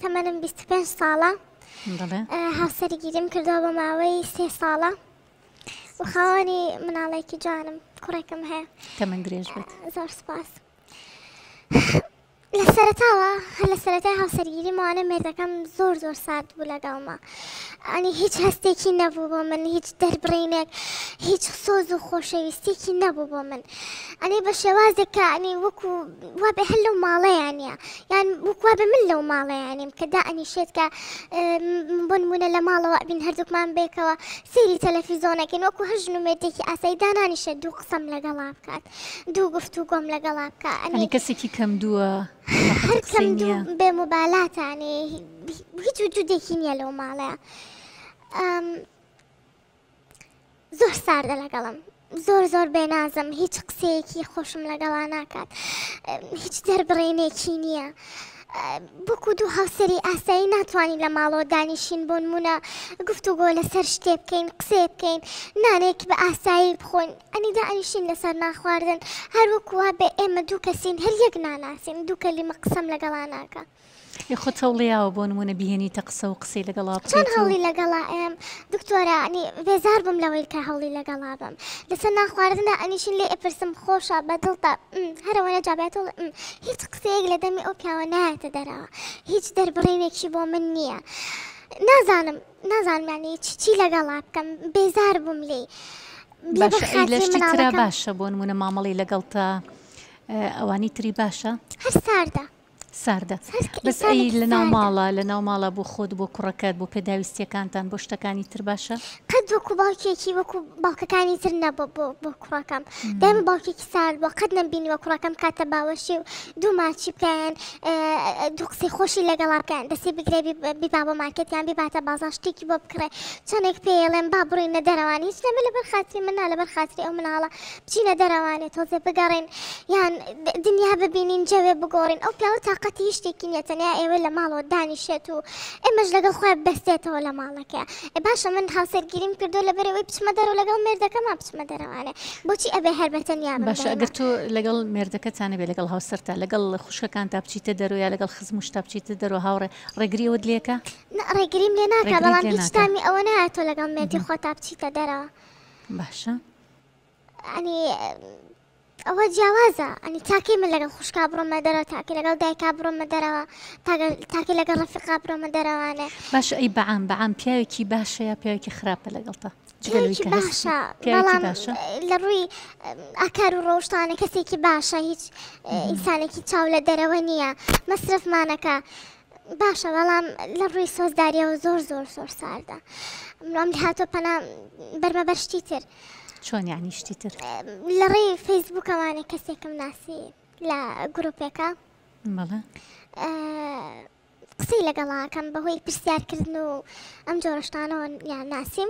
تەمەنم 25 ساڵە. بەڵێ. هاوسەرگیریم کردووە بۆ ماوەی سێ ساڵە و خاوەنی مناڵێکی جوانم، کوڕێکم هەیە. تەمەن درێژ بێت. زۆر سپاس. لە سەرەتاوە هەر لە سەرەتای هاوسەرگیریمەوانە مێردەکەم زۆر زۆر سارد بوو لەگەڵما ئەنی هیچ هەستێکی نەبوو بۆ من هیچ دەربڕینێک هیچ سۆز و خۆشەویستێکی نەبوو بۆ من ئەنی بە شێوازێک کە ئەنی وەکو وابێ هەر لەو ماڵەیانە یان وەکو وابێ من لەو ماڵەیانیم کە دا ئەنیشێت کە بۆ نمونە لە ماڵەوە ئەبین هەردووکمان بێکەوە سەیری تەلەفیزۆنەکەین وەکو هەر ژن و مێردێکی ئاسایی دانانیشێت دوو قسەم لەگەڵا بکات دوو گفتوگۆم لەگەڵا بکا ئەنی یانی کەسێکی کەم دووە ڕەحەتی هەر کەم قسەی دوو نییە. بێ موبالاتە یانی هیچ وجودێکی نییە لەو ماڵەیا ئەم زۆر ساردە لەگەڵم زۆر زۆر بێنازم هیچ قسەیەکی خۆشم لەگەڵا ناکات هیچ دەربڕینێکی نییە وەکو دوو هاوسەری ئاسایی ناتوانین لە ماڵەوە دانیشین بۆ نمونە گفتوگۆ لەسەر شتێ بکەین قسەیە بکەین نانێک بە ئاسایی بخۆین ئەنی دائەنیشین لەسەر نان خواردن هەر وەکو وابێ ئێمە دوو کەسین هەر یەک ناناسین دوو کەلیمە قسەم لەگەڵا ناکا. ئێ خۆت هەوڵیاوە بۆ نمونە بیهێنیتە قسە و قسەی لەگەڵا چۆن بکەیت و. هەوڵی لەگەڵا ئەیەم دکتۆرە ئەنی بێزار بووم لەوەی کە هەوڵی لەگەڵا بەم لەسەر نان خواردنا ئەنیشین لێ ئەپرسم خۆشە بە دڵتە م هەر ئەوەنە جواب ئەیاتەوە م هیچ قسەیەک لە دەمی ئەو پیاوە نایەتە دەرەوە هیچ دەربڕینێکی بۆ من نییە نازانم نازانم یانی چی چی لەگەڵا بکەم بێزار بووم لێی لەبەر باشە ئەی لە خاتری شتی ترا مناڵەکەم. باشە بۆ نمونە مامەڵەی لەگەڵتا ئەوانی تری باشە؟ هەر ساردە. ساردە هەر کە بەس ئەی ئینسانێکی لە ناو ساردە. ماڵا لە ناو ماڵا بۆ خۆت بۆ کوڕەکەت بۆ پێداویستیەکانتان بۆ شتەکانی تر باشە؟ قەت وەکو باوکێکی وەکو باوکەکانی تر نەبوو بۆ بۆ کوڕەکەم دایمە باوکێکی سارد بووە قەت نەمبینیوە کوڕەکەم بکاتە باوەشی و دوو ماچی بکا یان دوو قسەی خۆشی لەگەڵا بکا یان دەستی بگرێ بیبا بۆ مارکێت یان بیباتە بازاڕ شتێکی بۆ بکڕێ چەندێک پێیەڵێم با بڕۆینە دەرەوان هیچ نەبێ لەبەر خاتری من نا لەبەر خاتری ئەو مناڵە بچینە دەرەوانێ تۆزێ بگەڕێین یان دنیا ببینین جەوێ بگۆڕین ئەو پیاوە تاقەتی هیچ شتێکی نییە تەنیا ئێوە لە ماڵەوە دانیشێت و ئێمەش لەگەڵ خۆی بەستێتەوە لە ماڵەکەی ئێ باشە من هاوسەرگیریم کردو لەبەرئەوەی بچمە دەرەوە لەگەڵ مێردەکەما بچمە دەرەوانێ بۆچی ئەبێ هەر بە تەنیا بم باشە دایمە؟ ئەگەر تۆ لەگەڵ مێردەکەتا نەبێ لەگەڵ هاوسەرتا لەگەڵ خوشکەکانتا بچیتە دەرەوە یا لەگەڵ خزم و شتا بچیتە دەرەوە هاوڕێ ڕێگری ئەوەت لێکا؟ نا ڕێگریم لێ ناکا ڕێگریت بەڵام لێ هیچ ناکا. تامی ئەوە نایە تۆ لەگەڵ مێردی خۆتا بچیتە دەرەوە. باشە. ئەنی ئەوە جیاوازە ئەنی تاکەی من لەگەڵ خوشکا بڕۆمە دەرەوە تاکەی لەگەڵ دایکا بڕۆمە دەرەوە تاکەی لەگەڵ ڕەفیقا بڕۆمە دەرەوانێ. باشە ئەی بەعام بەعام پیاوێکی باشە یا پیاوێکی خراپە لەگەڵتا جگە لەوەی پیاوێکی کە هەستی باشە پیاوێکی بەڵام باشە؟ لە ڕووی ئاکار و ڕەوشتانە کەسێکی باشە هیچ ئینسانێکی چاو لە دەرەوە نییە مەسرەفمانەکە باشە بەڵام لە ڕووی سۆزداریەوە زۆر زۆر زۆر ساردە ئەم هاتۆ پەنا بەرمە بەر شتی تر. چۆن یعنی شتی تر؟ لە ڕێی فەیسبووکەوانێ کەسێکم ناسی لە گروپێکە. بەڵێ. قسەی لەگەڵاکەم بەهۆی پرسیارکردن و ئەم جۆرە شتانەوە یان ناسیم.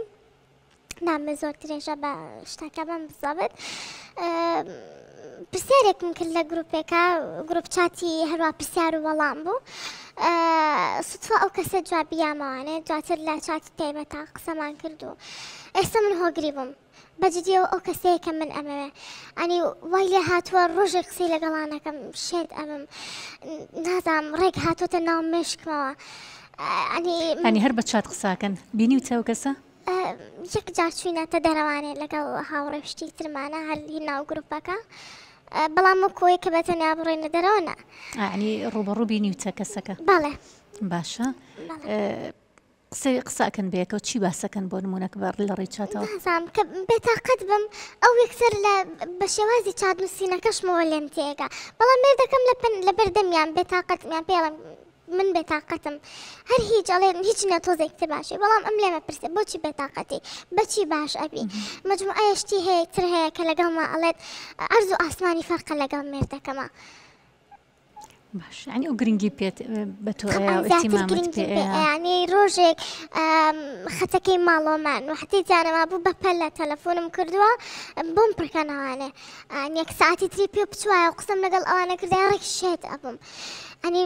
نامە زۆر درێژە بە شتەکە بم بزەبت. پرسیارێکم کرد لە گروپێکە گروپ چاتی هەروە پرسیار و وەڵام بوو. سوتفە ئەو کەسە جوابی یامەوانێ دواتر لە چاتی تایبەتا قسەمان کرد و ئێستا من هۆگری بووم بە جدیەوە ئەو کەسەیە کە من ئەمەوێ ئەنی وای لێ هاتووە ڕۆژێک قسەی لەگەڵا نەکەم شێت ئەبم نازانم ڕێک هاتۆتە ناو مێشکمەوە ئەنی ئەنی هەر بە چات قساکەن بینیوتە ئەو کەسە؟ یەک جار چوینەتە دەرەوانێ لەگەڵ هاوڕێ و شتی ترمانە هەر هی ناو گروپەکە بەڵام وەکو ئەوەی کە بە تەنیا بڕۆینە دەرەوە نا. ئەنی ڕووبەڕوو بینیوتە کەسەکە؟ بەڵێ. باشە. قسەی قسە ئەکەن بەیەکەوە چی باسەکەن بۆ نمونە کە بە لە ڕێی چاتەوە؟ نازانم کە بێتاقەت بم ئەو یەکسەر لە بە شێوازی چات نووسینەکەشمەوە لێم تێئەگا بەڵام مێردەکەم لە پن لەبەر دەمیان بێتاقەتم یان پێی ئەڵێم من بێتاقەتم هەر هیچ ئەڵێ هیچ نیە تۆزێک تر باشی بەڵام ئەم لێمە پرسێ بۆچی بێتاقەتی بەچی باش ئەبی مەجموعەیە شتی هەیە تر هەیە کە لەگەڵما ئەڵێت عەرز و ئاسمانی فەرقە لەگەڵ مێردەکەما. باش یعنی ئەو گرنگی پێت بە تۆ طبعا ئەیا و زیاتر ئیهتیمامت گرنگیم پێ پێ ئەیا ئەیانی ڕۆژێک خەتەکەی ماڵۆمان وەحتی جانەما بوو بە پەلە تەلەفۆنم کردووە بۆم پڕکەنەوانێ یەک ساعتی تری پێ بچوایە و قسەم لەگەڵ ئەوانە کردای ڕێک شێت ئەبووم ئەنی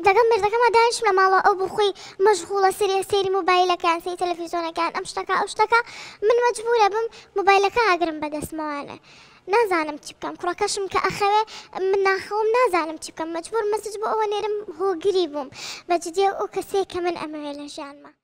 لەگەڵ مێردەکەما دانیشم لە ماڵەوە ئەو بۆ خۆی مەشغوڵە سەری سەیری مۆبایلەکان سەیری تەلەفیزۆنەکان ئەم شتەکە ئەو شتەکە من مەجبورە بم مۆبایلەکە ئاگرم بەدەستمەوانێ. نازانم چی بکەم کوڕەکەشم کە ئەخەوێ من ناخەوم نازانم چی بکەم مەجبور مەسج بۆ ئەوە نێرم هۆگری بووم بە جدی ئەو کەسەیە کە من ئەمەوێ لە ژیانما.